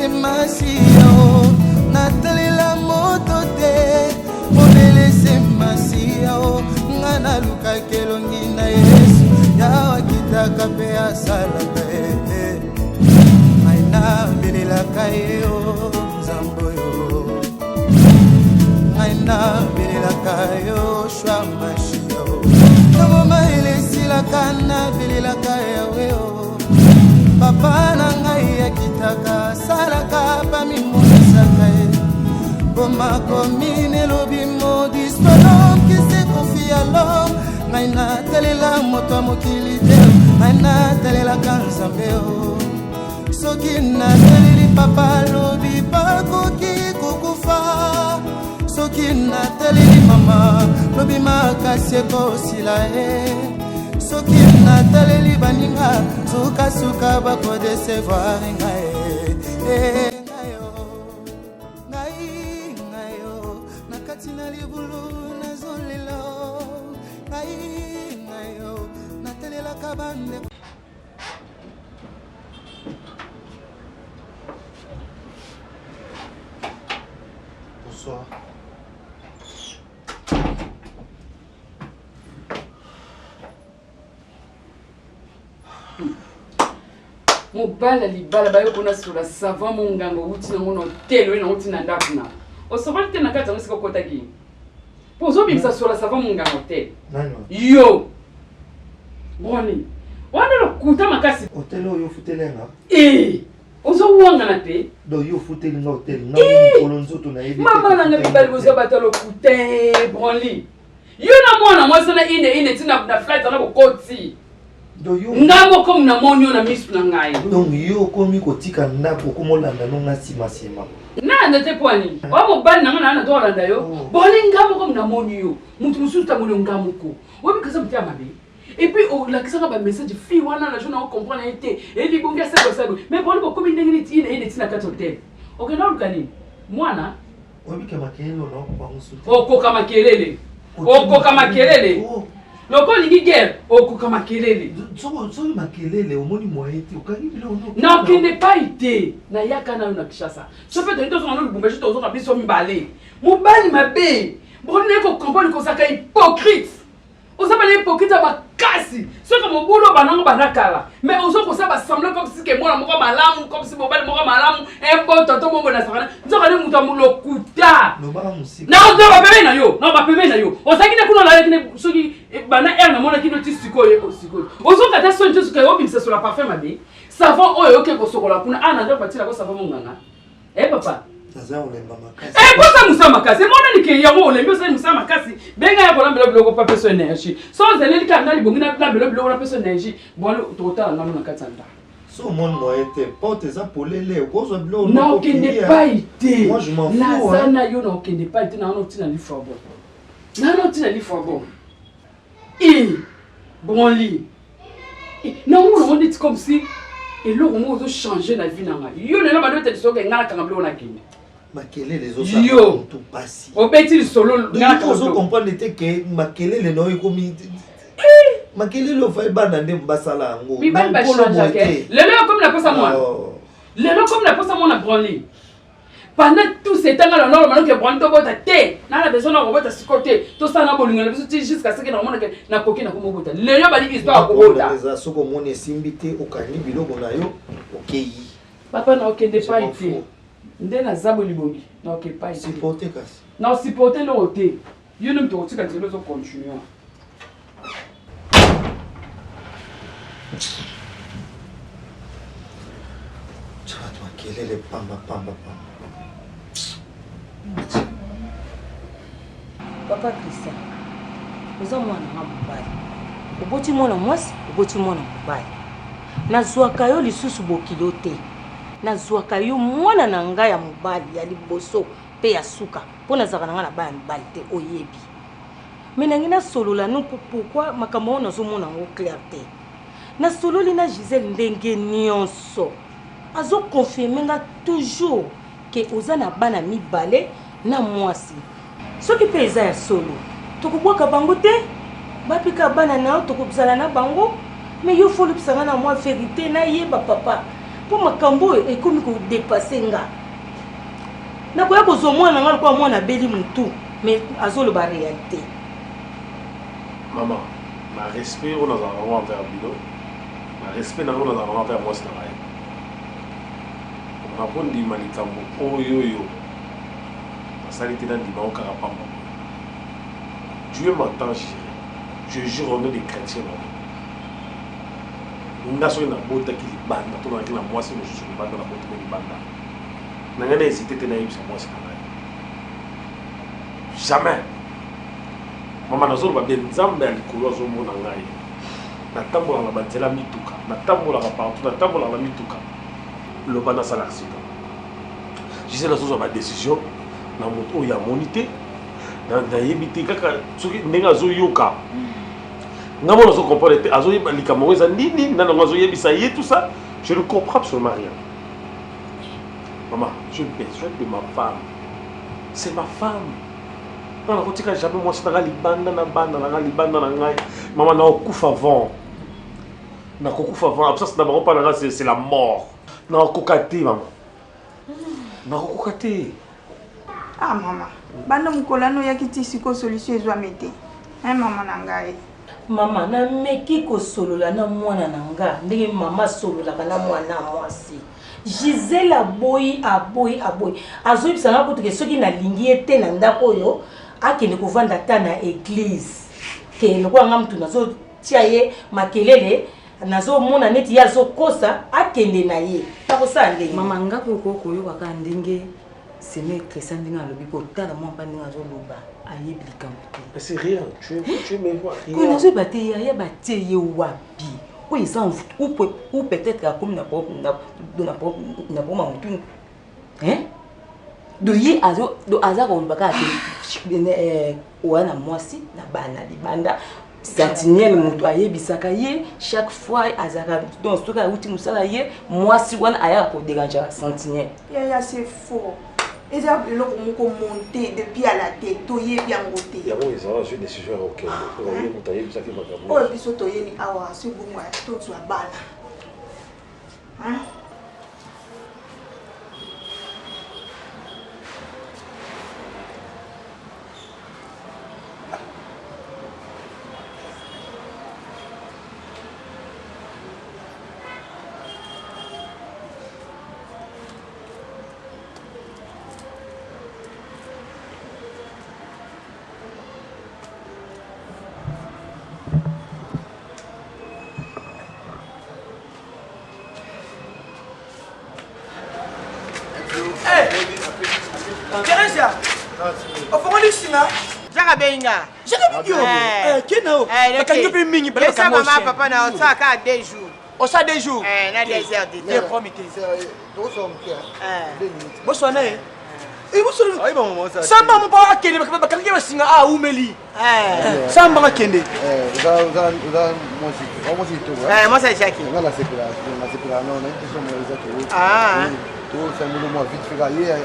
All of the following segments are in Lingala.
se masiya o natalela moto te obele se masiya o nga nalukaka elongi na yesu yawe akitaka mpe asalaka ye ngai nabelelaka ye o nzambe oyo ngai nabelelaka yo shwa mashia o ntango mayele esilaka nabelelaka yawe o papa na ngai akitaka asalaka bamimonisaka ye bomakomi nelobi maudit soit l'homme qui se confie à l'homme ngai natalela moto ya mokili te ngai natalelaka nzambe o soki nataleli papa alobi bakoki kokufa soki nataleli mama lobi makasi ekosila ye soki nataleli baninga sukasuka bakodesevoir ngai eh, ngai ngai na kati na libulu nazolela ngai ngai natelelaka bandeko Bonsoir. mobala libala bayo kuna sola savant monganga owuti nango na hotel oye nango ntina ndako na osokoli te na kati yango esika okotaki mpo ozobimisa sola savant monganga hotel yo broni wana lokuta makasi hotel oyo ofuteli nga ee ozowangana te donc yo ofuteli nga hotel nga mokolo nzoto nayebi mama na nga mibali boza bato ya lokuta branli yo na mwana mwasi na ine ine ti na flight wana bokoti nga moko namoni yo na misu na ngai donc yo okomi kotika ndako okomi olanda no nga nsima nsima nalanda te mpo nini oya mobali na nga naa na to olanda yo oh. boni nga moko namoni yo moto mosusu tamoni yo nga moko oyebi kaza motema mabe et puis olakisaka ba message fille wana na jour na comprendre ye te elibongi asali asali mais boni bokomi ndenge nini tina ye neti na kati hotel okenda oluka nini mwana oyebike makelele onaokoka mosusu okoka makelele okoka makelele oh. lokola olingi guerre okoka makelele soki makelele omoni moyen te okangi biloko na okende epai te nayaka nayo na kinshasa so mpe tolingi tozonga no lubumbashi tozonga biso mibale mobali mabe boni naye kocomprendre kozalaka hypocrite oza bana hypocrite ya makasi soki mobulu obanango banda kala mais ozo kosala basemblant comme si ke mwana moko malamu comme si mobali moko malamu emboto to mombo na sakana nzoka nde moto ya lokuta na bapembeni na yo na bapembeni na yo ozalaki nde kuna olalaki nde soki eh, banda heure namonaki no ti sikoyo sikoyo ozoka ata soni te soki obimisa sola parfum mabe savon oyo oke kosokola kuna a ah, na ndako batilako savon monganga Eh papa. Naza olemba makasi. Eh posa musala makasi. Emonani ke yango olembi osali musala makasi. Benga ya kolambela biloko pa peso énergie. So ozeleli kaka nga libongi na lambela biloko na peso énergie. Bon tokotala ngano na kati ya ndako. So omoni moyen te porte eza polele okozwa biloko na okende epai te. Naza na yo na okende epai te na wana otina lifwa bon. Na wana otina lifwa bon. Eh Branly. Eh, namona ngo neti comme si eloko moko ozo changer na vie na ngai yo lelo bando beta lisolo ke ngai nakanga biloko nakende makelele ezosala mutu pasi obeti lisolo ozo comprendre te ke makelele na yo ekomi eh! makelele ofai bana nde basala yango mibali bachangeake lelo yo komi naposa mwana oh. lelo komi naposa mwana branly pendant tout ce temps nga na manoke brandi tobota te na na besoin na kobota siko te tosala na bolingo na biso ti jusqu'à ce que nakomona ke nakoki nakomobota lelo bali histoire ya kobota eza soki omoni esimbi te okangi biloko na yo okei papa na okende epai te nde naza bolibongi na oke epai supporte kasi na osupporte eloko te yo nde moto okotika nzela ozo continue Bato makelele pamba pamba pamba. Papa Christian, oza mwana nga mobali, oboti mwana mwasi, oboti mwana mobali. Nazwaka yo lisusu bokilo te, nazwaka yo mwana na ngai ya mobali ya liboso mpe ya suka, mpo nazalaka na ngai na bana mibali te, oyebi. Mais nangi nasolola no pourquoi makambo yango nazomona yango clair te. Nasololi na Gisèle ndenge nionso azo confirmer nga toujours que oza na bana mibale na muasi. Soki pe eza ya solo tokobwaka bango te bapi kaka bana na yo tokozala na bango mais yo faut olobisa nga na mua verite nayeba papa. Mpo makambo oyo ekomi ko depasser nga. Nakoya kozwa mwana na nga lokola mwana abeli mutu mais azoloba realite. Maman, na respect oyo nazalaka nango envers bino, na respect na oyo nazalaka nango envers mwasi na ngai, nakondima likambo oyo oyo nasali te, nandima yango kaka pamba boye. Dieu m'entend jurer. Je jure au nom des chrétiens, maman. Nga soki nabotaki libanda to nazalaki na mwasi mosusu libanda nabotaki libanda na ngai na hésite te nayebisa mwasi na ngai jamais mama nazoloba bien nzambe ya likolo azomona ngai natambolaka na banzela mituka natambolaka partout natambolaka na mituka loba nasala accident gisele azozwa badécision na moto oyo amoni te nayebi te kaka soki ndenge azoyoka nga mona azo comprendre te azoyeba likambo yango eza nini nani yango azoyebisa ye tout ça je ne comprends absolument rien maman j'ai besoin de ma femme c'est ma femme nga nakotika jamais mwasi na nga libanda na bana na nga libanda na ngai mama nakokufa avant nakokufa avant absence na bango mpa na nga c'est la mort nakokoka te mama nakokoka te Ah mama, banda mokolo wana oyaki ti sikoyo solution ezwami te. Hein mama na ngai. Mama, nameki kosolola na mwana na nga ndenge mama asololaka na mwana mwasi. Gisèle aboyi, aboyi, aboyi. Azoyebisa nga kutu ke soki nalingi ye te na ndako oyo, akende kovanda ata na eglise. Ke lokola nga mutu nazotia ye makelele, nazomona neti ye azokosa, akende na ye. Nakosala ndenge. Mama, nga pe okoki koyoka kaka ndenge Semeur Christian ndenge alobi kotala mwa mpa ndenge azoloba ayebi likambo te. Mais c'est rien, tu es, tu es mes voix, rien. Ko nazoyeba te yaya batie ye wapi oyo eza ou peut-être akomi na na na problème ya motu hein do ye azo do aza koloba kaka ke eh, oya na mwasi na bana libanda sentinelle moto ayebisaka ye chaque fois azalaka donc soki awuti mosala ye mwasi wana ayaka koderangeaka sentinelle yaya c'est faux eza eloko moko monte depuis à la tête toyebi yango te yango ezala azwi décision ya kokende ye moto ayebisaki makambo oyo biso toyeli awa soki bongo tozwa bana Teresia, ofongoli singa Jacques abenga. Jacques abengi yo. Eh, kena o. Bakangi mpe mingi bala bakanga. Mama papa na osala kaka 2 jours. Osala 2 jours. Eh, na 2 heures de temps. Promis te. Boswana ye. Samba mo akende bakangi basinga aumeli. Eh. Samba akende. Eh, mwasi ya Jacques. Nga nasepela nasepela non na question mo eza ke. Ah. To sangolo mwa vite fait ye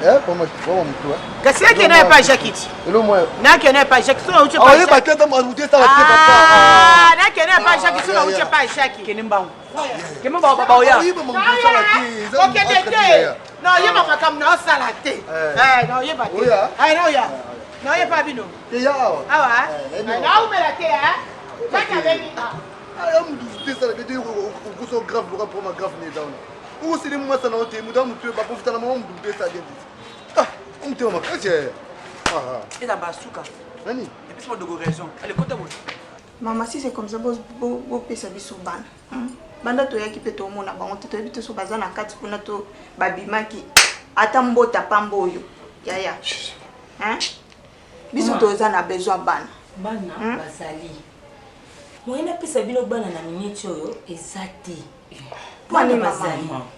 eh pour moi pour moi mutu. Kasi yake na pa Jacques. Elo moi. Na ke na pa Jacques so uche pa. Oye ba tata mo mutu esala te papa. Ah, na ke na pa Jacques so uche pa Jacques. Kende mbangu. Kende mbangu ba oya. Oye ba mutu esala te. Okende te. Na oyeba makambo na osala te. Eh, na oyeba te. Eh, na oya. Na oyeba bino. Eya awa. Awa. Na umela te, hein. Jacques abengi. Ah, mutu esala te okoso grave loka problème grave ne eza wana. Okosele mwasa na yo te mutu amutu baprofita na mama mutu mutu esala bien te. Ah, omutema makasi. Ah. Eza basuka. Nani? Epesi modogo raison. Allez, kota boye. Mama si c'est comme ça bopesa biso bana banda toyaki mpe tomona bango te toyebi te so baza na kati kuna to babimaki ata mbota pamba oyo yaya hein? biso toza na besoin bana bana hmm? bazali moyen napesa bino bana na miniti oyo eza te Mama,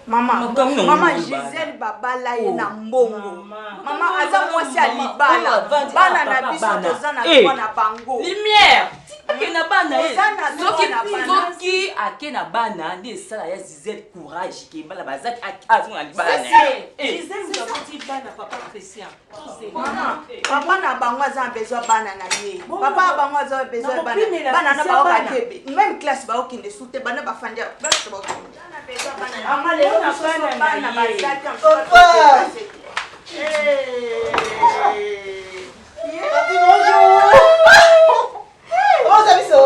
mama, mama Gisèle babala ye na mbongo. Mama aza mwasi ya libala. Bana na biso toza na droit na bango. Lumière. Ake na bana ye. Soki soki ake na bana nde esala ya Gisèle courage ke bana bazaki azonga na libala na ye. Gisèle mutu aboti bana papa Christian. Papa na bango aza na besoin bana na ye. Papa na bango aza na besoin bana. Bana na bango bakebe. Même classe baokende su te bana bafandi bana bango. Mama lelo na bana na ye. Papa. Papi, bonjour. Comment ça biso?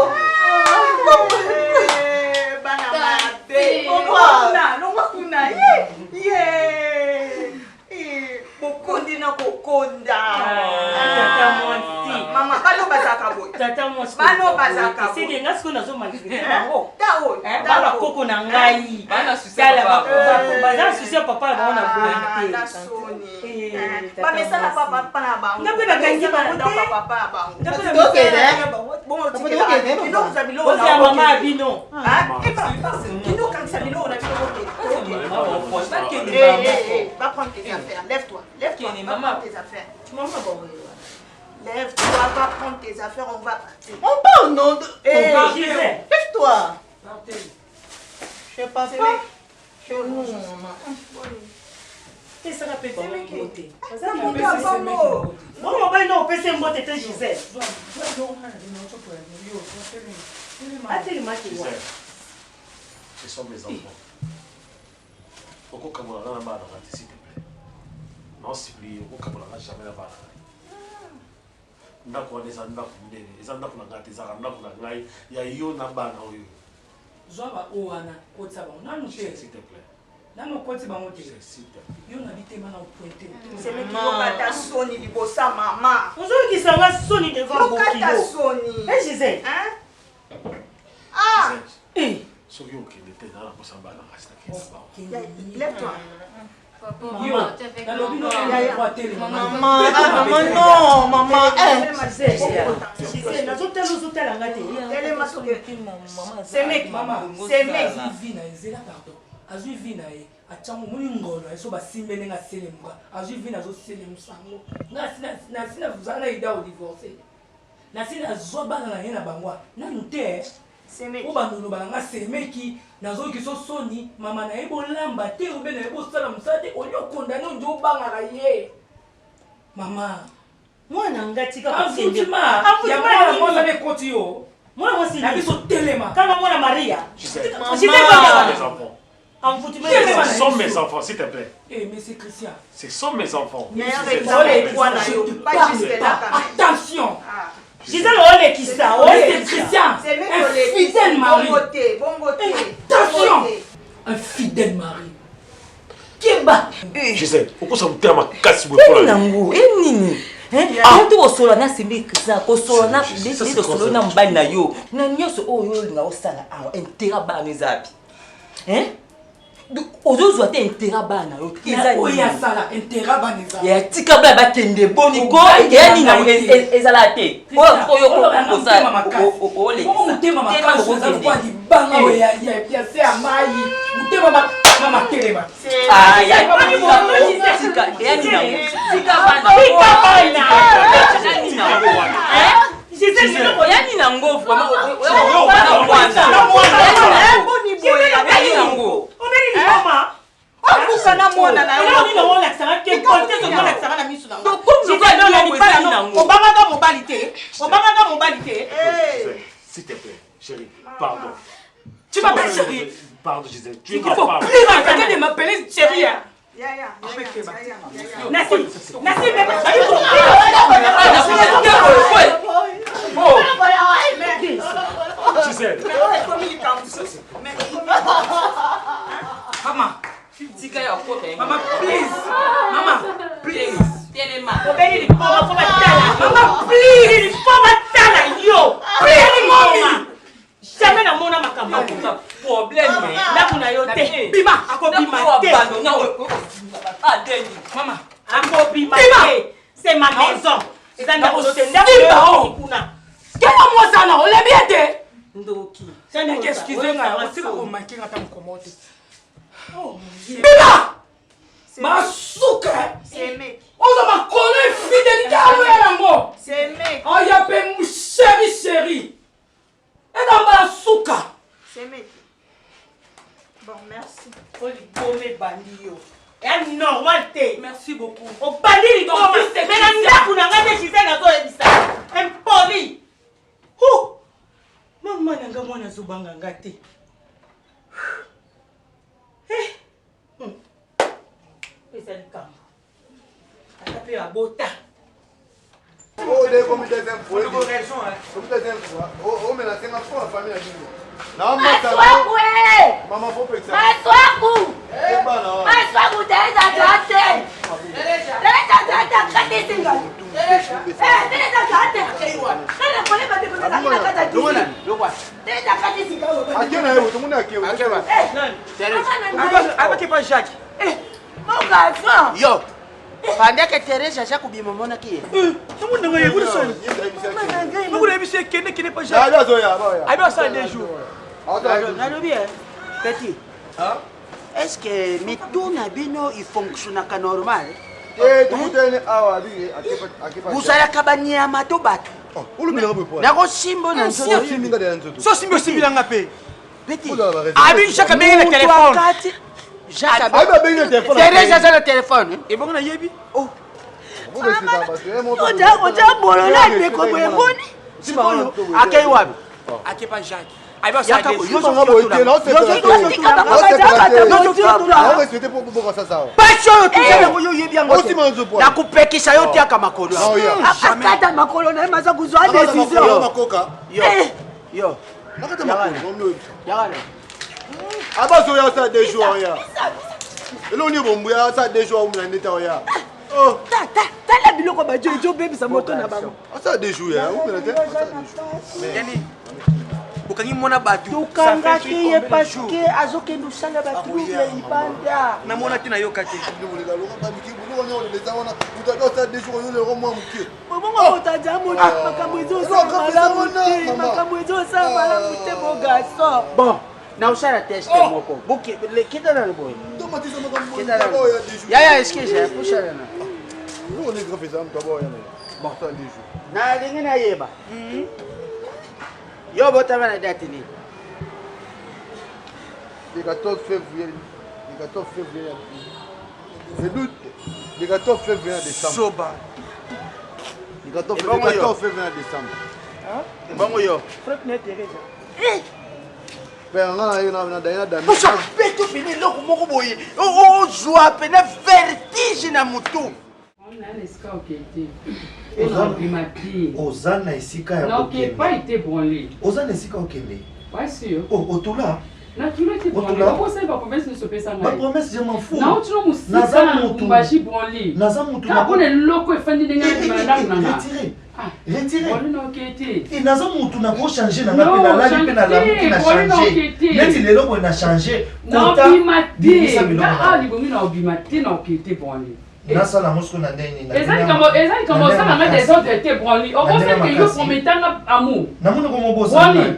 Bana mabe. Longwa longwa kuna. Ye. Ye. Bokondi na kokonda. Tata mwasi. Mama, bano bazalaka boye. Tata mwasi. Bano bazalaka boye. Seke nga sikoyo nazo maltraiter bango. Ta oyo. Eh, bana koko na ngai. Bana souci Tala, ya papa. baza na souci ya papa na bango na boye te. Na soni. Eh, tata Bamesana mwasi. papa papa na bango. Nga mpe nakangi bango te. Bamesana papa na bango. Nga mpe na Tokende, misala eh? na bango. Bongo Papa, otikela tokende, papa. kino kozwa biloko na Ozala yo, mama ya okende. bino. Ah, eba, kino okangisa biloko na bino okende. Okende. Bakende Eh, bango. eh, eh, va prendre tes affaires. Lève-toi. Lève-toi. Kende, Va maman. prendre tes affaires. Mama bango. Lève-toi, va prendre tes affaires, on va partir. On parle, non? Eh, On parle. Gisèle. Lève-toi. Je papa. Je non, maman. Pesaka mpe bango mbote. Baza bango. Bongo mobali na opesi ye mbote te Gisèle. Atelema te wa. Gisèle, ce sont mes enfants. okokabola nga na bana na nga te s'il te plaît naosupplie okokabola nga jamais na bana na ngai ndako wana eza ndako monene eza ndako na ngai te ezalaka ndako na ngai ya yo na bana oyo Zwa ba oyo wana kotisa bango nanu te. S'il te plaît. Nanu okoti bango te. S'il te plaît. Yo na bitema na opointe. Semeki yokata soni liboso ya mama. Ozolukisa nga soni devant Yokata bokilo. soni. Eh Gisèle. Hein? Ah! Eh. Soki okende te naa nakosa bana ngai sinakende bango. Lève-toi. Yo, nalobi no droit telema. Maman, ah, maman, non, maman. Eh. Gisèle. Gisèle, nazotala ozotala nga te. Telema soki. Semeki. Mama, Semeki. azwi vi na ye zela pardon azwi vi na ye atiango omoni ngolo ye so basimbe ndenge aselemuka azwi vi na azoselemusa yango nga nasi nazala na ida odivorce nasi nazwa bana na ye na bango nanu te Semeki. po bandoloba na nga semeki nazoyoki so soni mama na ye bolamba te obe na ye bosala mosala te olie okondane ondi obangaka ye mama Mwana nga tika kokende. envoûtement ya Envoûtement mwana nini? mwasi ane ekoti yo Mwana mwasi na nini? biso telema Kanga mwana Maria. Gisèle, Gisèle ce sont baba. mes enfants. Envoûtement. Telema Ce na sont biso. mes enfants, s'il te plaît. Eh, monsieur Christian Ce sont mes enfants. Yaya Gisèle, réclame s'il te plaît. toi na je yo. te Pas parle jusque là pas quand même. attention Ah. Gisèle olekisa, Monsieur olekisa. Christian Semeki un olekisi. fidèle mari Bongo te, bongo te. Attention. Bongo te. un fidèle mari keba Gisèle, okosa motema makasi boye mpo na nini? nango e nini to kosola na sembe Christian kosola na Ça, c'est tosolo na mobali na yo na nyonso oyo olinga osala awa intérêt bana eza wapi Hein? Donc, ozozwa te intérêt bana na yo te eza oyo nini asala intérêt bana eza ya tika bana bakende boni ko Obali eya nini na yango ngai te. ezala te Christian, oloba na motema makasi. Bongo motema makasi oza lokola libanga oyo ya se ya mai motema mama telema Tika bana. Yani nango vraiment Boni boye. yani nango Obeli liboma. Okusa na mwana na yo. Eloko nini olakisaka te, politesse ozolakisaka na miso na nga. Donc, comme Gisèle, lokola na biloko libala ezali no, nango. obangaka mobali te obangaka mobali te Eh. Gisèle, s'il te plaît, chérie, pardon. Tu m'appelles chérie. Pardon, Gisèle, tu es Il ma faut femme. plus m'attaquer de m'appeler chérie. hein. Yaya, yaya, yaya, yaya. nasi nasi mpe Gisèle, Mais oyo ekomi likambo mosusu. Mais ekomi likambo mosusu. Mama, tika ya kota mama, please. Mama, please. telema obeli liboma fo batala Mama, please. fo batala yo Please, mommy. jamais namona makambo ya boye. problème ndako na yo te Bima. akobima te Mama, akobima Bima. te c'est ma maison eza ndako no te ndako Simba, na yo oh. kuna kena mwasi wana olebi ete ndoki excuse ngai osika komaki nga ata mokomo te bima masuka Semeki. oza makolo infidélité aloya yango Semeki. oya mpe chéri chéri eza mbala suka Semeki. Bon, merci. o liboma ebandi yo eya normal te merci beaucoup obandi liboma Donc, c'est me na Christian. ndako na ngai nde gisele azoyebisa impoli mama na nga mwana azobanga nga te. Naobongisa likambo. Ata mpe abota. Oh, de comme deuxième fois. Comme deuxième fois. Oh, oh, mais la c'est ma famille na bino. Na mata. Maswaku eh! Mama faut pekisa. Maswaku! Maswaku teleza tate! Teleza tate kati singa. Eh, teleza tate. Kana kole ba ndeko na kati kati. Teleza kati singa. Ake na yo, tomoni ake. Ake ba. Teleza. Abaki pa Jacques. Eh, mon garçon. Yo. Pendant que Thérèse aza kobima omonaki ye. Mokuna biso ekende kende pa Jacques. Abi asala deux jours. Nalobi petit. Est-ce que mitu na bino ifonctionnaka normal? Bozalaka banyama to bato? Nakosimba na nzoto. So simbi osimbilanga mpe. Petit. Abi Jacques abengi na telefone. Jacques abengi na telefone. Thérèse aza na telefone. Ebongo nayebi. Oh. Oja bolola ndeko boye boni. Sikoyo akei wapi? Ake pa Jacques. Pasi oyo tuza yango yo oyebi yango te. Nakopekisa yo tiaka makolo. Akata makolo na ye maza kozwa decision. Yo. Yo. Abazoya osala deux jours oya. Eloko nini bombuya asala deux jours omela ndeta oya. Tala biloko bajo ezobebisa moto na bango. Asala deux jours ya omela te. Yani bokangi mwana bato. Tokangaki ye parce que azokende osala ba trouble libanda. Namona te nayoka te. Bongo moto aja moto makambo ezosala malamu te makambo ezosala malamu te bo garçon. Bon, naosala test moko. Kita nanu boye. Yaya excuse pusana na. Bon, nalingi nayeba. Yo botama na date nini? Le 14 février, le 14 février, le 12, le 14 février décembre. Soba. Le 14 le 14 février décembre. Bongo yo. Frère ne Teresa. Posa peto pene eloko moko boye ozwa pene vertige na motu. Oza na esika ya kokende. Oza na esika okende. Otula. Bapromesse je m'en fous. Naza mutu. Naza mutu. Mpona eloko efandi ndenge na ndako na nga. Retire. Naza mutu na ko changer na nga pe nalali pe nalamuki na changer. Neti lelo boye na changer. Kota bimisa biloko. Awa libongi na obima te na okei te branli. Nasala yango sikoyo na ndenge nini? Eza likambo eza likambo osala nga desordre te branli. Obosani ke yo prometanga amour. Namoni komobosana. Branli.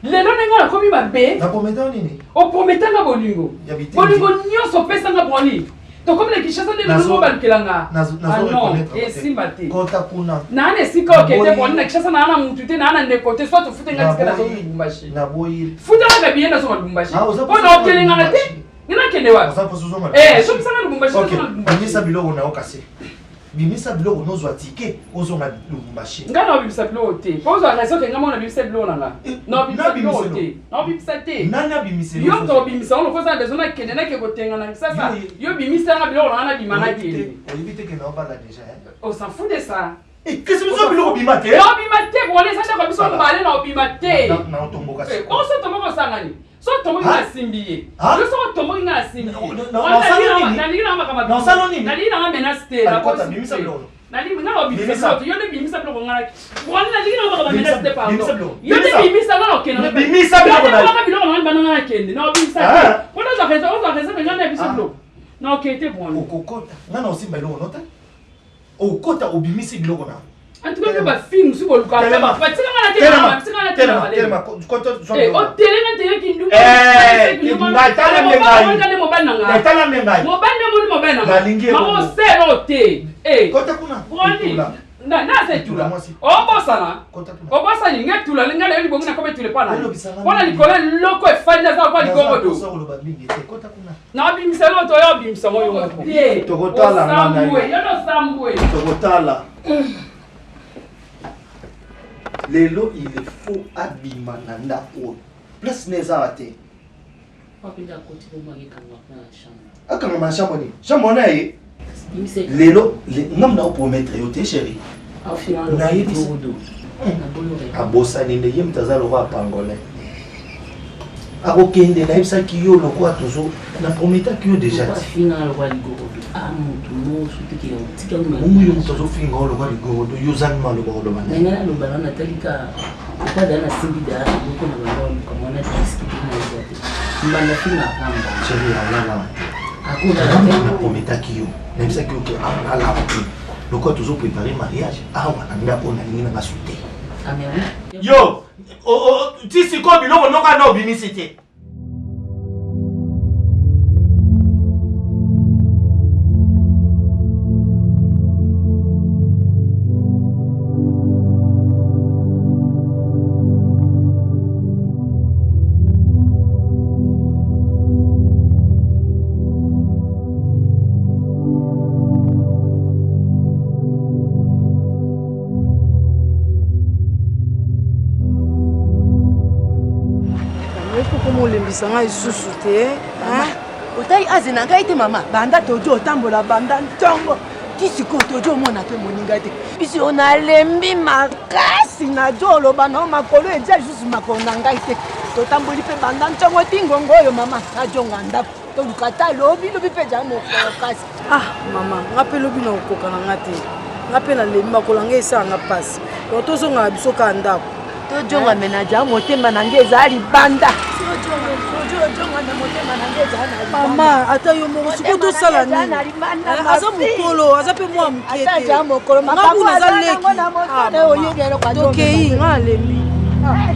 Lelo ndenge nakomi mabe. Naprometa nini? Oprometanga bolingo. Bolingo nyonso opesanga branli. Tokomi na Kinshasa nde lelo balukela nga. Ah non, esimba te. Kota kuna. Naa na esika okende branli na Kinshasa naa na mutu te naa na ndeko te soit ofute nga tika nazonga Lubumbashi. Naboyi. Futa nga billet nazonga Lubumbashi. Po na otelengana te. Nga nakende wapi? Eh, somisanga Lubumbashi nazonga Lubumbashi. Bimisa biloko na yo kasi. Bimisa biloko nozwa ticket ozonga Lubumbashi. Nga na obimisa biloko te. Po ozwa raison ke nga moko nabimisa biloko na nga. Na obimisa biloko te. Na obimisa te. Nani abimisa Yo moto obimisa ngo lokola oza na besoin nakende nake kotenga na kisasa. Yo bimisa nga biloko na nga nabima nakende. Oyebi te ke na obala déjà hein. On s'en fout de ça. Kasi biso biloko bima te. Na obima te bwana eza ndako ya biso mbale na obima te. Na otomboka. Bonso otomboka osangani. So otomboki nga nasimbi ye. Yo soki otomboki nga nasimbi ye. Nalingi nanga makambo. Nalingi nanga menace te. Nalingi nga obimisa biloko. Yo nde bimisa biloko nga bwana nalingi nanga makambo menace te pardon. Yo nde bimisa nga na okende. Bimisa biloko na. Yo biloko na nga bana nga nakende. Na obimisa te. Pona ozwa raison ozwa raison nga na biso biloko. Na okende te bwana. Okokota. Nga na osimba eloko nota. Okota obimisi biloko na. En tout cas, bino bafilme mosusu bolukaka batika nga na te batika nga na te otelema te kindu mobali na nga tala nde ngai mobali nde omoni mobali na nga Nalingi ye mama bongo. oselo te Kota kuna broni naza etula obosana obosani nga etula nga nayo libongi nakoma etula epa na mpona likolo eloko efandi aza kwa likongo do Naza koloba mingi te kota kuna. Nabimisa eloko to yo obimisa ngo yo moko. Tokotala nga na yo. Yo nosambwe. Tokotala. Lelo il faut abima na ndako oyo. Place ne eza te. Akangama na chambre nini? Chambre wana ya ye. Lelo nga mna opromettre yo te chéri. Nayebisi abosani nde ye moto aza lokola pangolin akokende nayebisaki yo lokola tozo na prometaki yo deja bongo yo moto azofinga yo lokola ligorodo yo ozangi maloba koloba chéri alala na prometaki yo nayebisaki yo ke alala te lokola tozo prépare mariage awa na ndako nalingi na basu te yo ti sikoyo biloko noko ana obimisi te. Olembisa ngai lisusu te. Otali aze na ngai te mama. Banda tojo otambola banda ntongo ti sikoyo tojo omona mpe moninga te. Biso nalembi makasi najo oloba nao makolo eja lisusu makolo na ngai te. Totamboli mpe banda ntongo ti ngongo oyo mama najonga ndako. Toluka ata lobi lobi mpe eza mokolo kasi. Ah mama, nga mpe lobi na kokoka na nga te. Nga mpe nalembi makolo na nga esala nga mpasi. Donc tozonga na biso kaka ndako. Tojonga me na ja motema na nga eza libanda. Mama, ata yo moko sikoyo tosala nini? Aza mokolo, aza mpe mwa moke te. Nga kuna aza leki. Ah, tokei, nga nalembi. Ah.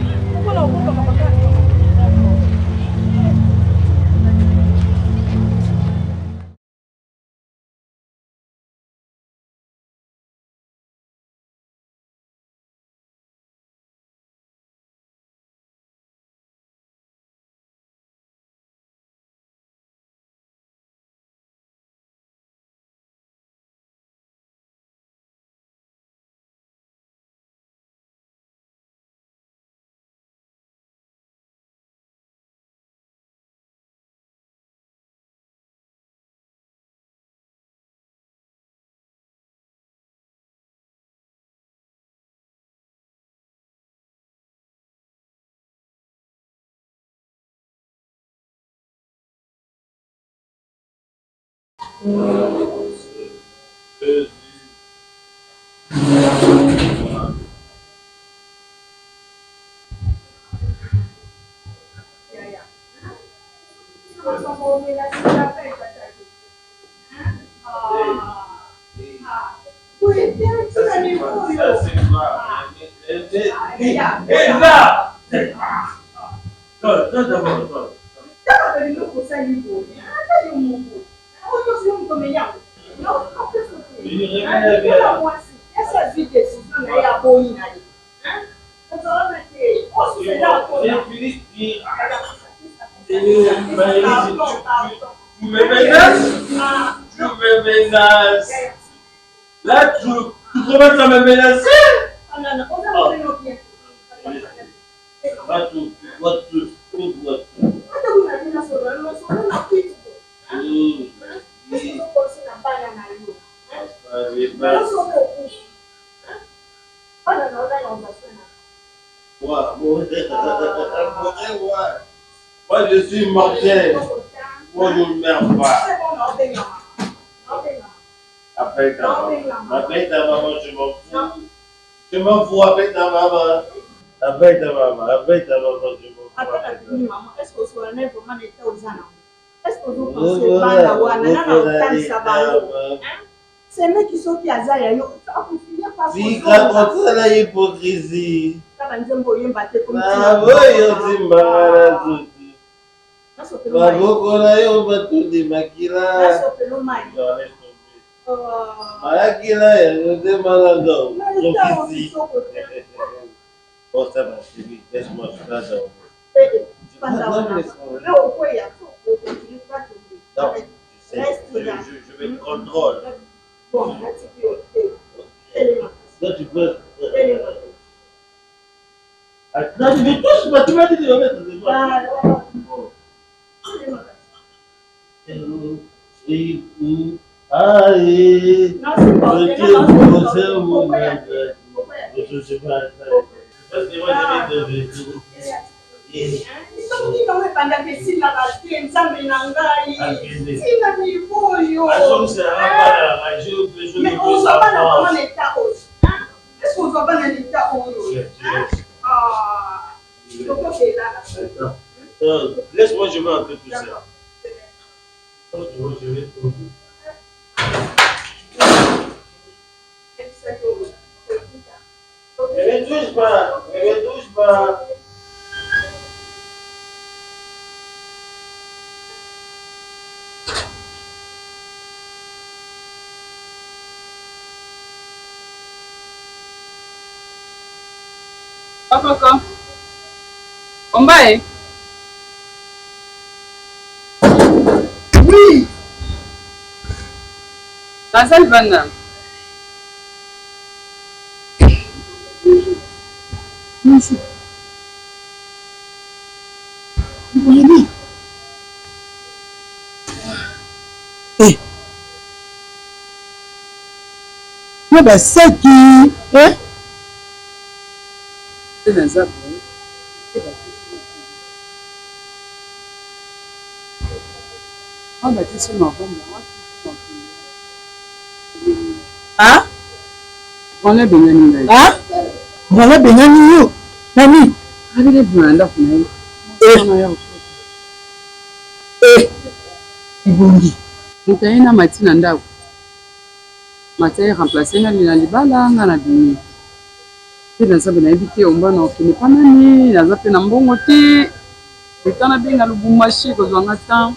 Tu me menaces? Tu me menaces? Là, tu, tu commences à me menacer? Va tu, va tu, tu, va tu. Moi, je suis mortel. Moi, je ne meurs pas. Appelle ta maman. Appelle ta maman, je m'en fous. Je m'en fous, appelle ta maman. Appelle ta maman, appelle ta maman, je m'en fous. Appelle ta maman. Est-ce que Est-ce que ozo penser bana wana nana otalisa bango? Semeki soki aza ya yo akofilia pa Tika kosala hypocrisie. Kaka nzembo oyemba te komi Naboyi otimbanga na nzoto. Maboko na yo batundi makila. Nasopelo mai. Makila ya motema na nga okokisi. Oh, ça va, chérie, laisse-moi, je vais dormir. Non, je sais, je, je me contrôle. Toi, tu peux. Attends, mais tous, tu m'as dit de me mettre devant. Oh. Aïe, soki bango ebandaka esilaka te nzambe na ngai ntina nivo oyo mais ozwa bana vraiment na eta oyo est ce que ozwa bana na eta oyo tokokelala Laisse-moi, je vais entrer tout seul. Ne me touche pas, ne me touche pas. Papa, Ombaye. Oui. Naza libanda. Bonjour. Bonjour. Eh. Na basaki, eh? Naza boye. Ah? Ah? Voilà bengani yo. Nani? Eh. Eh. Ibongi. Moto aye na mati na ndako. Mati aye remplacer nga na libala nga na bimi. Pe naza pe nayebi te omba na okende pa nani naza pe na mbongo te le temps nabenga Lubumbashi ekozwa nga temps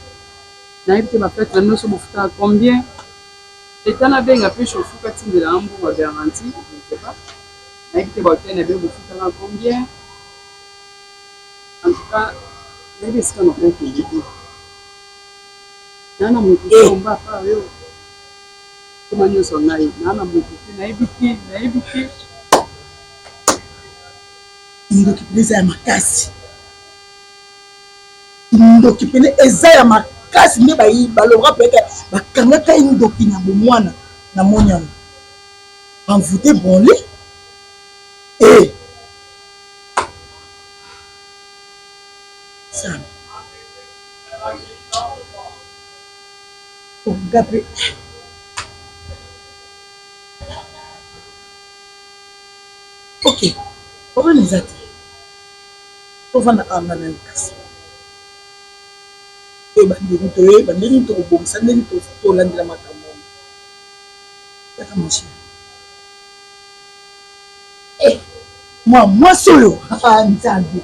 nayebi te ba fete na bino soki bofutaka combien le temps nabenga pe chauffeur atindela nga mbongo ya garantie je ne sais pas nayebi te ba hotel na bino bofutaka combien en tout cas nayebi esika nakokende te naa na moto te omba apa yo Koma nionso ngai naa na mutu te nayebi te nayebi te. Kindoki pene eza ya makasi kindoki pene eza ya makasi nde balobaka peke bakangaka ye ndoki na bomwana na moni yango envoute branle e sana Nga pe ok problème eza te tovanda awa nga nayo kasi toyeba ndenge toyeba ndenge tokobongisa ndenge tolandela makambo yango kaka mon cher eh mwa mwasi oyo nzambe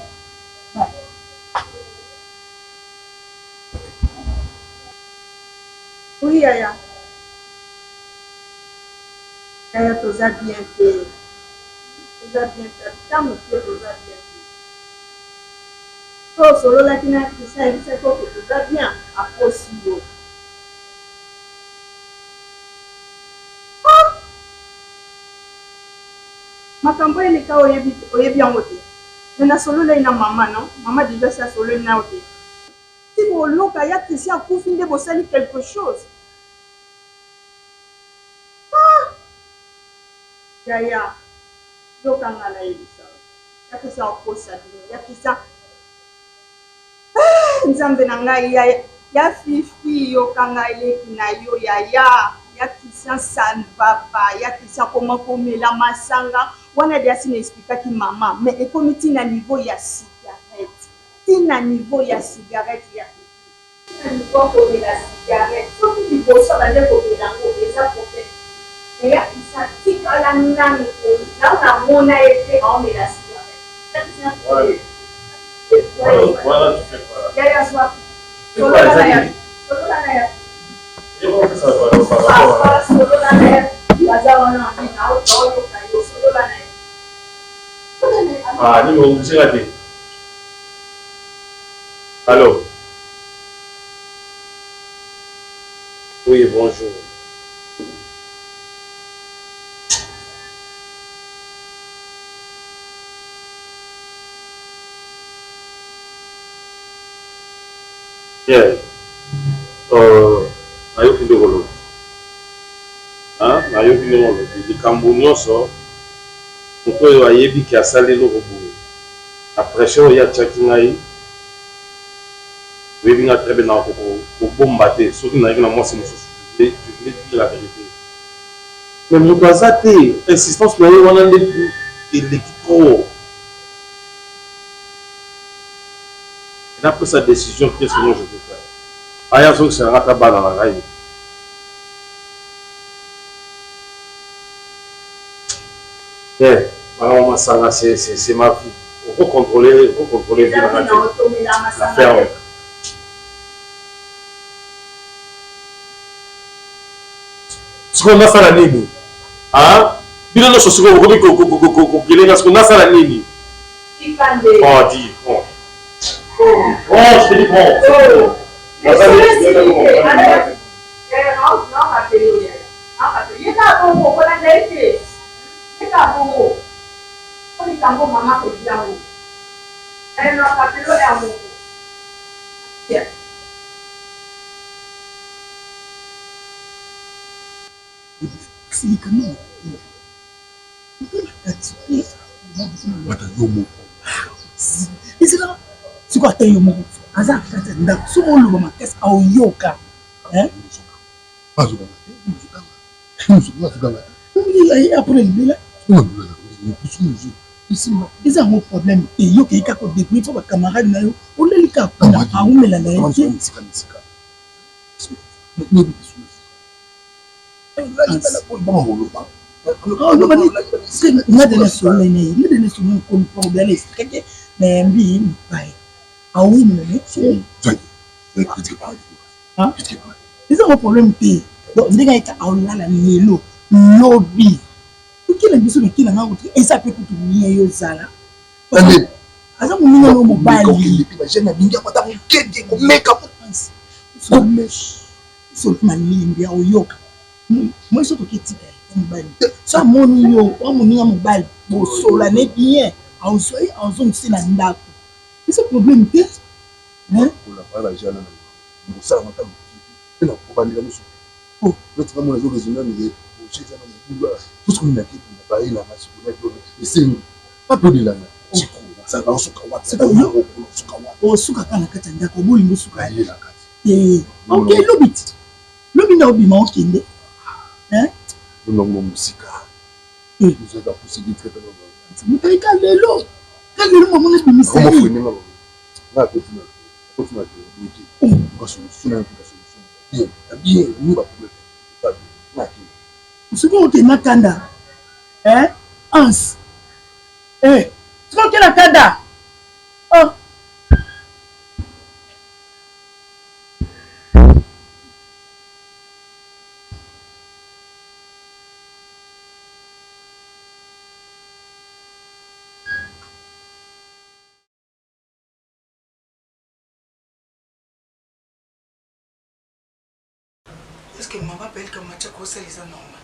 Oui yaya. Yaya toza bien te. Toza bien te ata moke toza bien te. To osololaki na Christian ayebisaki yo ke toza bien akosi yo. Ah! Makambo eleka oyebi oyebi yango te. Mais nasololaki na maman non? Maman dejà asi asololi na yo te. Ti boloka ya Christian akufi nde bosali quelque chose? Ah! Yaya yoka nga nayebisa yo ya Christian akosa bino ya Christian eh, nzambe na ngai ya, ya fifi yoka ngai leki na yo yaya ya Christian ça ne va pas ya Christian koma komela masanga wana deja si na explikaki mama mais ekomi ti na niveau ya cigarette Ti na niveau ya cigarette ya pipi. Ti na niveau ya komela cigarette. Soki liboso abandaki komela yango eza problème te. Mais ya Christian atikala nanu ko nanu na mona ye te aomela cigarette. Ya Christian Yaya zwa solola na ya solola na ya papa solola na ya baza wana naoyoka yo solola na ye. Ah, nini okoseka te? Allô? Oui, bonjour. Bien. Euh, nayoki nde koloba. Nayoki ndenge olobi. Likambo nyonso, moto oyo ayebi ke asali eloko boye, na pression oyo ye atiaki ngai, oyebi ngai très bien, nakoka kobomba te. Soki nazalaki na mwasi mosusu, je voulais dire la verite. Mais moto aza te, insistance na ye wana nde eleki trop. Napesa decision, qu'est-ce que moi je peux faire? Aya azongisela ngai ata bana na ngai. Te, makambo masanga c'est c'est ma vie. Oko contrôler, oko contrôler vie na ngai te. Na ferme. Sikoyo nasala nini? Ah, bino nyonso sikoyo bokomi kokele nga sikoyo nasala nini? Oh, dis, bon. Oh, je te dis bon. Oh. Silika nini? Ata yo moko. Ezala sikoyo ata yo moko aza na kati ya ndako soki oloba makasi aoyoka. Apres libela eza yango problème te yo okei kaka kodebrouille mpo bacamarade na yo oleli kaka kuna aumela na ye te. Nga de nasolola na ye nga de nasolola nkolo mpo obela expliqueke na yambi mopaya awumela ne eza ngo problème te donc ndenge ayeka aolala lelo lobi tokela biso nakela nga kutu eza mpe kutu mie yo ozala aza moninga no mobali soki malembe aoyoka moi soki oketika ye mobali so amoni yo wa moninga mobali bosolane bien aozwa ye aozongisi na ndako eza problème te osuka kaka na kati ya ndako obolingi osuka te ok lobi ti lobi nde obima okende moto ayika lelo ka lelo mamona ebimisa ye soki okenda kanda ans soki okenda kanda oh. Est ce que mama belka match akosala eza normal?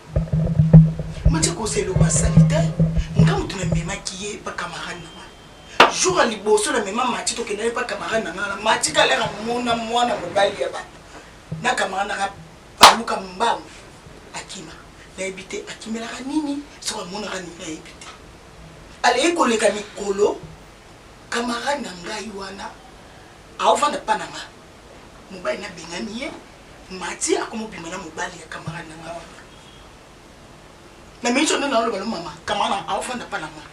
Match akosala eloko asali te. Nga moto namemaki ye pa camarade na nga. Jour ya liboso na mema Mathieu tokenda ye pa camarade na nga na Mathieu kalera mona mwana mobali ya bato na camarade na nga baluka mbangu akima nayebi te akimelaka nini soki amonaka nini nayebi te alei koleka mikolo camarade na ngai wana aovanda pa na nga mobali nabengani ye Mathieu akomobima na mobali ya camarade na nga wana na miniti oyo nde naoloba no mama camarade aofanda pa na nga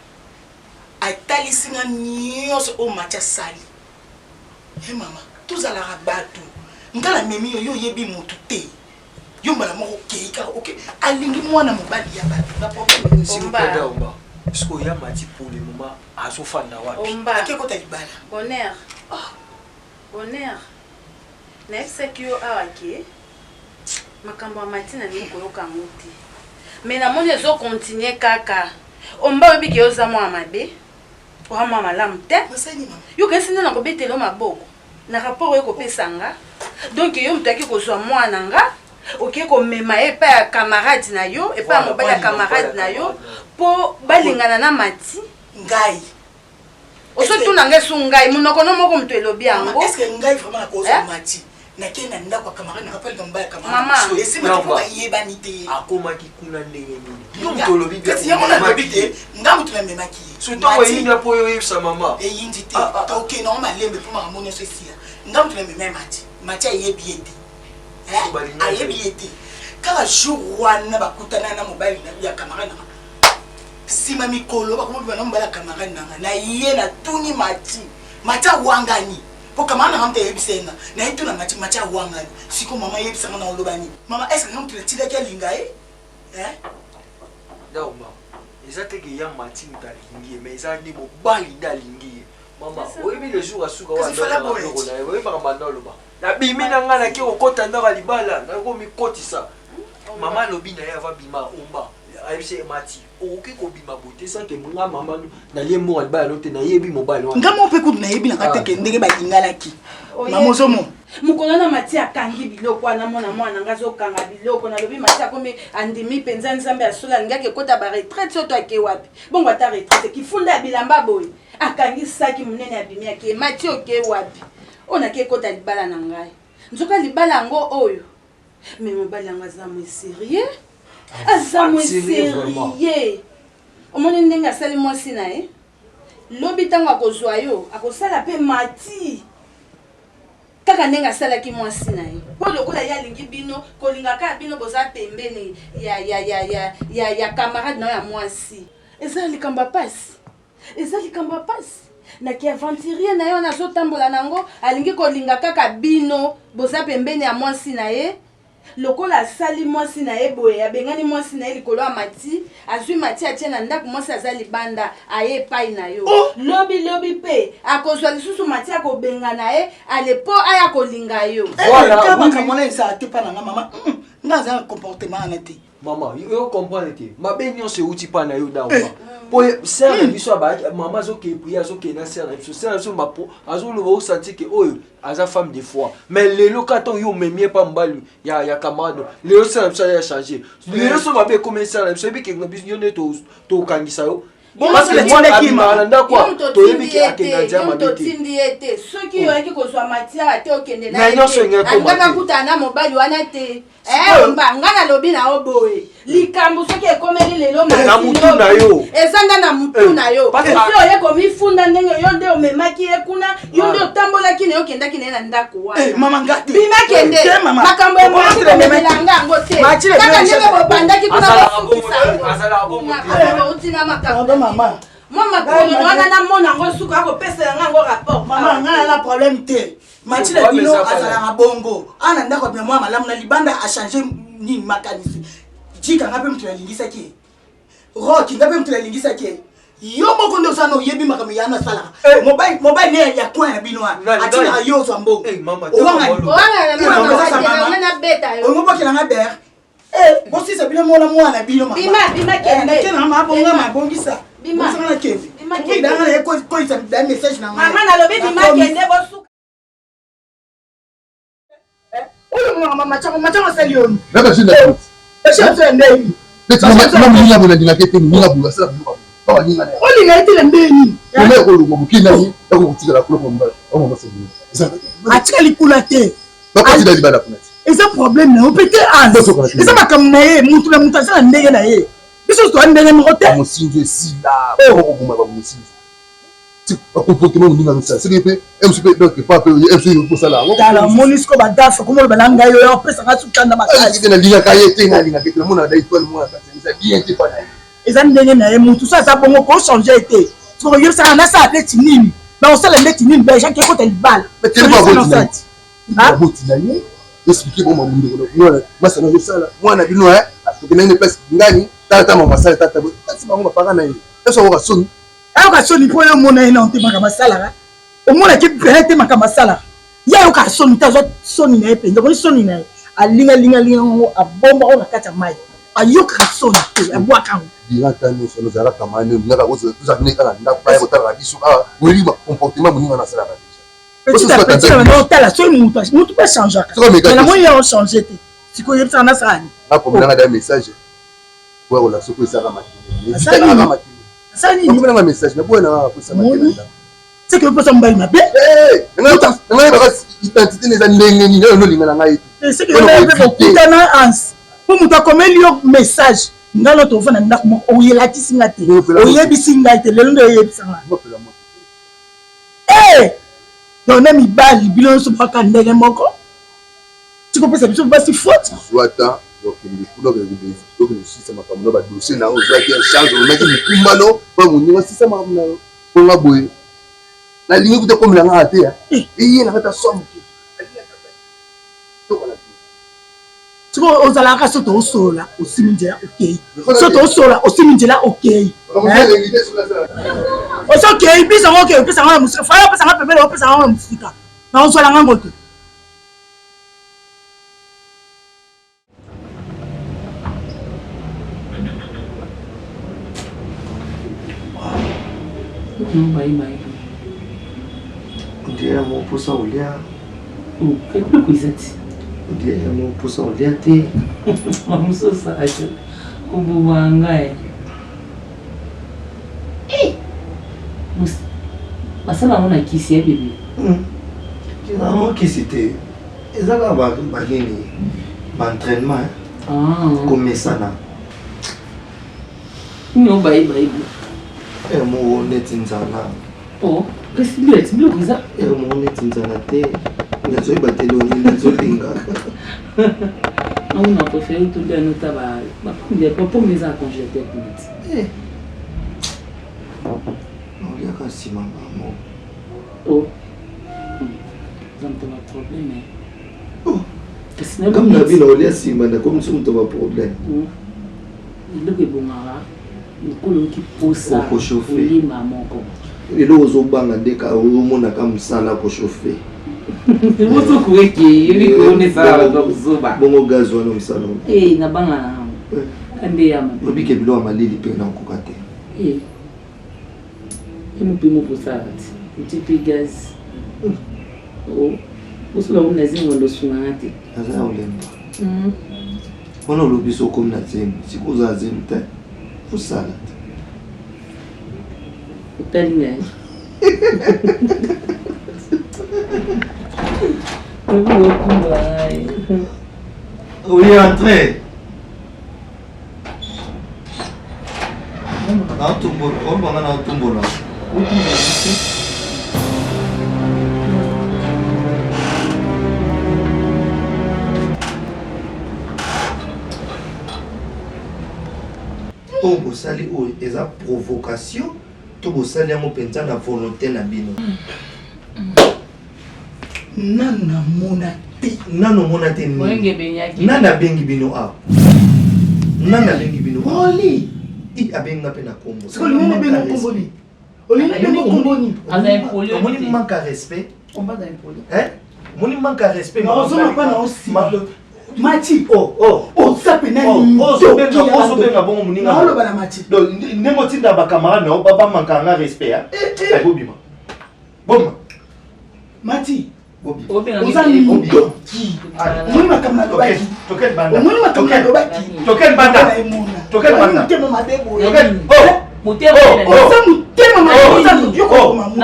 atalisi nga nyonso oyo Mathieu asali he mama tozalaka bato nga namemi yo yo oyebi motu te yo mbala moko okei kaka oke alingi mwana mobali ya bato na problème S'il vous plaît, Omba. Sikoyo ya Mati pour le moment azofanda wapi? Omba. Ake kota libala. Bonheur. Oh. Bonheur. Nayebisaki yo awa ke makambo ya Mati nalingi koyoka yango te. Mais namoni ezo continuer kaka. Omba oyebi ke yo oza mwana mabe. Oza mwana malamu te. Yo okanisi nde nakobetela yo maboko na rapport oye kopesa nga. Donc yo moto ayaki kozwa mwana nga oke komema ye epai ya camarade na yo epai ya mobali ya camarade na yo mpo balingana na Mati. Ngai ozotuna ngai su ngai monoko no moko moto elobi yango. Est-ce que ngai vraiment nakozwa Mati? Nakei na ndako ya camarade nanga mpo alinga mobali ya camarade. Esimba te mpo bayebani te. Akomaki kuna ndenge nini? Yo moto olobi bien. Kasi yango nalobi te, nga moto namemaki ye. So ntango eyindi mpo yo oyebisa mama. Eyindi te. Tokende yango malembe mpo makambo nyonso esila. Nga moto namema ye Mati. Mati ayebi ye te. Ayebi ye te. Kaka jour wana bakutana na mobali ya camarade nanga. Sima mikolo bakomobima na mobali ya camarade nanga. Na ye natuni Mati. Mati awangani. Po camarade nanga moto ayebisa ye nga. Naye tuna Mati, Mati awangani. Siko mama yebisa nga na oloba nini? Mama est-ce que nga moto natindaki alinga ye? Eh? Dauma, eza te ke ya Mati moto alingi ye, mais eza nde mobali nde alingi ye. Mama, oyebi le jour asuka wa biloko na ye, oyebi makambo anda oloba. Nabimi na nga nake kokota ndako ya libala, nake komikotisa. Mama alobi na ye ava bima omba. Ayebisi ye Mati, okoki kobima boye te sans que nga mama nalie mbongo ya libala no te, nayebi mobali wana. Nga moko mpe kutu nayebi na nga te ke ndenge balingalaki. Mama ozomona. Mokolo wana Mati akangi biloko wana, mona mwana nga azokanga biloko, nalobi Mati akomi andimi mpenza Nzambe ya solo, alingi ake kota ba retraite soto ake wapi? Bongo ata retraite kifunda ya bilamba boye, akangi saki monene abimi ake. Mati oke wapi? Oyo nake kota libala na ngai. Nzoka libala yango oyo. Mais mobali yango aza mwe sérieux. Aza mwe sérieux. Omoni ndenge asali mwasi na ye? Lobi ntango akozwa yo, akosala mpe Mati. Kaka ndenge asalaki mwasi na ye. Mpo lokola ye alingi bino, kolinga kaka bino boza pembeni ya, ya, ya, ya, ya, ya camarade na yo ya mwasi. Eza likambo ya pasi. Eza likambo ya pasi. Na ki aventurier na ye wana azotambola na yango, alingi kolinga kaka bino boza pembeni ya mwasi na ye. Lokola asali mwasi na ye boye, abengani mwasi na ye likolo ya Mati, azwi Mati atie na ndako, mwasi aza libanda, aye epai na yo. Oh! Lobi lobi pe akozwa lisusu Mati akobengana ye, ale po aya kolinga yo. Eh, voilà, oui, oui. Makambo wana ezala te mpa na nga mama. Nga aza na comportement wana te. Mama, yo comprendre te. Mabe nyonso euti mpa na yo dawa. Eh. Po sœur na biso abaki mama azokende prière azokende na sœur na biso. Sœur na biso mapo azoloba osanti ke oyo aza femme de foi. Mais lelo ka ntango yo omemi ye mpa mobali ya ya camarade lelo sœur na biso aya changer. Lelo so mabe ekomi sœur na biso yebi ke yo nde tokangisa yo. Abimaka na ndako toyebi ke akenda nzela mabe te otindi ye te soki oh. oyaki kozwa matière te okende na nyonso alingaka kutana na mobali wana te eh, omba nga nalobi na yo boye likambo soki ekomeli lelo na mutu na yo eza nda na mutu eh, na yo esi oye komifunda ndenge yo nde omemaki ye kuna yo nde otambolaki na ye okendaki na ye na ndako wana bima kende makambo ya mwasi komemela nga yango te kaka ndenge bobandaki kuna bosukisa yango makambo mwa makolo wana namona yango suka akopesela nga yango rapport mama nga na problème te matilda bino azalaka bongo awa na ndako abima mwa malamu na libanda achange nini makanisi jika nga mpe moto nalingisaki ye roki nga mpe moto nalingisaki ye yo moko nde oza na oyebi makambo ya asalaka eh. mobali mobali ne ya coin na bino wana atindaka yo ozwa mbongo owangani nga ber eh, bosisa bino mona mwana bino mamaabonga mabongisa bongisa na kende idanga na ye koyisa da message na ngai oyo mama machango machango asali yo moninga boye nalingaka ete moninga boye asala biloko baninga na olinga ye te na ndenge nini koma ekolongwa moke na ye akokotikala kuna mobali atikali kuna te bakotila libala kuna te eza problème na yo mpe te eza makambo na ye mutu na mutu aza na ndenge na ye biso toa ndenge moko te mosinzo esila okoboma bamosinzo bacomportement moninga azosala soki mpe mc mpe donc pa mpe mc oyo kosala yango tala omoni siko bagafe okoma oloba na ngai oyo opesaka sukanda makasi nalingaka ye te nalingaka te namona da etoile mwana kati eza bien te pa na ye eza ndenge na ye mutu so aza bongo kochange ye te soko oyebisaka nasala ndeti nini bakosala ndeti nini bajean kekota libala baboti na ye explike bango mamundeko mwana masana azosala mwana bino tokendaki na place ngani tata mama asala tata kasi bango bapaka na ye eso akoka soni ayoka soni mpo yo omona ye nano te makambo asalaka omonaki mpena te makambo asalaka ye ayokaka soni te azwa soni na ye mpenza omoni soni na ye alingalingalinga yango abomba oyo na kati ya mai ayokaka soni te abwaka yango durant temps nyonso ozalaka kamani olingaka ozalaka nde kaka ndako baya kotalaka biso awa oyebi comportement moninga nasalaka deja petit à petit na banda otala soki mutu mutu mpe changeaka mais namoni ye ochange te sikoyo oyebisaka nasala nini nakomelanga da message oya kolakisa soki esaka makili nakomelanga message naboya nanga kosa makili seke oposa mobali mabe ngai baka Identité na eza ndenge nini oyo olinga na ngai te. Soki yo mpe bokutana Hans, mpo moto akomeli yo message nga no tofanda ndako moko oyelakisi nga te oyebisi ngai te lelo nde oyebisa nga eh! Donc na mibali bino nyonso baka ndenge moko tikopesa biso basi faute. Zwa temps okende kuna okende kosisa makambo na badossier na yo ozwaki en charge omemaki mokumba no mpo moninga osisa makambo na yo mpo nga boye nalingi kuta ekomela nga te eh. eye na kata swa moke sikoyo ozalaka so toosolola osimi nzela okei so toosolola osimi nzela okei oso okei biso yango okei opesa nga na mosika faya opesa nga pembele opesa nga na mosika na ozwala nga ngo te. Ondire yango mposa olia. Eloko eza ti. Ondire yango mposa olia te. Mosusu ajo koboma ngai. Basala yango na kisi ya bebe. Yango kisi te. Eza kaka banini ba entraînement komesana. Nini obaye baye bo? Heure moko neti nzala. Oh, kasi biloko biloko eza. Heure moko neti nzala te. Nazoyeba te eloko nini nazolinga. Yango na préféré tolia nota ba ba pomme eza na congélateur kuna ti. Eh. Naoliaka nsima bango. Oh. Oza moto ba problème. Oh. Kasi na comme na bino olia nsima nakomi so moto ba problème. Eloko ebongaka lokolo oyoki posa olima moko. Eloko ozobanga nde ka omonaka mosala kochauffe. Bongo gaz wana mosala. Eh nabanga na yango. Kande ya mabe. Obike biloko ya malili mpe nakoka te. Eh. Ye mpe moko osala ti otie mpe gaz osola okomi na zemi wanda osunganga te. Naza ya olemba. Wana olobi so okomi na zemi sikoyo oza na zemi te osala te. Otali ngai. Oui, entrez. Naotumbola, olobanga naotumbola. Oyo bosali oyo eza provocation to bosali yango mpenza na volonté na bino? Nanu namona te. Nanu omona te nini? Nani abengi bino awa? Nani abengi bino awa? Oli. I abengi nga mpe na kombo. Sikoyo olingi nabenga kombo nini? Olingi nabenga kombo nini? Omoni manque ya respect? Hein? Omoni manque ya respect? Ozonga mpa na osima. Mati. Oh oh. Oza pena ozobenga bongo moninga. Naoloba na Mati. Donc ndenge otinda ba camarade na yo ba manka nga respect hein? Bobima. Boma. Mati. Oza ndoki. Omoni makambo nalobaki. Omoni makambo nalobaki. Token banda. Token banda. Motema mabe boye. Oza motema mabe. Oza ndoki. Okoboma moto.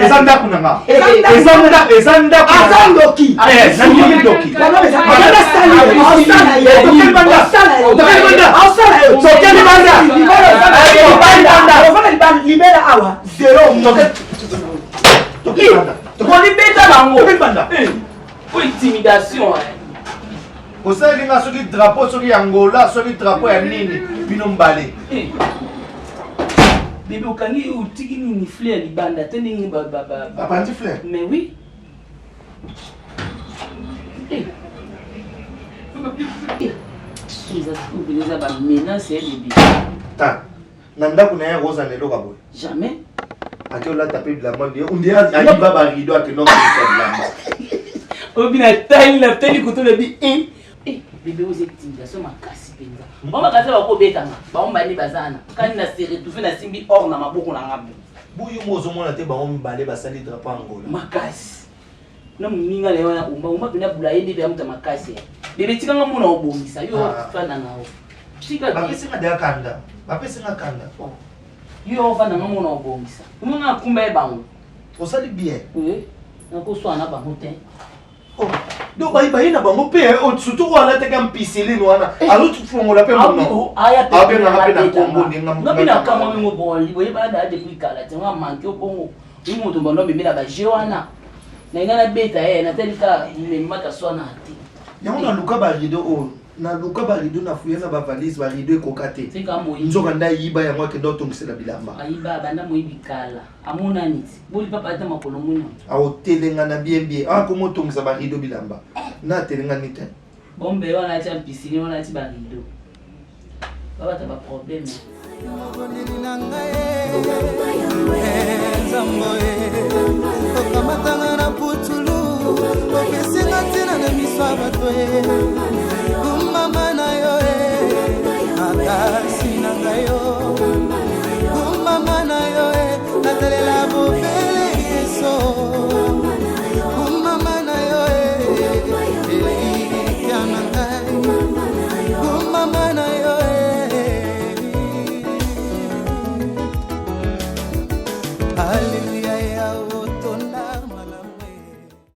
Eza ndako na nga. Eza ndako. Aza ndoki. Nandimi ndoki. Libela awa zero. Kolibeta bango. Po intimidation. Osaleli nga soki drapeau soki ya Angola soki drapeau ya nini bino mbale. Bebe okangi otiki nini fleur libanda te ndenge ba ba ba. Abandi fleur. Mais oui. Eza ba menace ya bebe. Ta na ndako na ye akozala na eloko ya boye. Jamais. Ake olata mpe bilamba nde onde ayiba ba rideau akende okokisa bilamba. Obi na tali na tali koto na bi eh eh bebe oza intimidation makasi mpenza. Bango bakasi bakobetanga bango mbani baza na kani na se retrouver na simbi or na maboko na nga boye. Buyu mo ozomona te bango mibale basali drapeau Angola. Makasi. Na moninga na ye wana omba omba mpena bula ye nde mpe amuta makasi ya. Bebe tika nga mona obongisa yo fanda na yo. Tika bapesi nga deya kanda. Bapesi nga kanda. Yo ofanda nga mona obongisa. Omona nakumba ye bango. Osali bien. Oui. Nakoswana na bango te. Oh. Donc bayi bayi na bango pe eh, oh, surtout oyo alataka mpiseline wana eh. azofongola mpe monoko abengaka mpe na kombo ndengabi na kamwa mingo bon boyebana daa depuis kala te nga manke obongo oyi moto bando amemela baje wana na ngai nabeta ye natali kaka memaka swana te yango naluka barido oyo naluka barido na fuye na bavalise barido ekoka te nzoka nde ayiba yango akenda otongisela bilamba ayiba banda moyibi kala amonani ti boli papa ata makolo mona aotelengana bien bien akoma otongisa barido bilamba na atelengani te bombe wana atya piscine wana ati barido babata baproblème mabondeli na ngai nzambo okamatanga na putulu opesinga ntina na miso ya bato.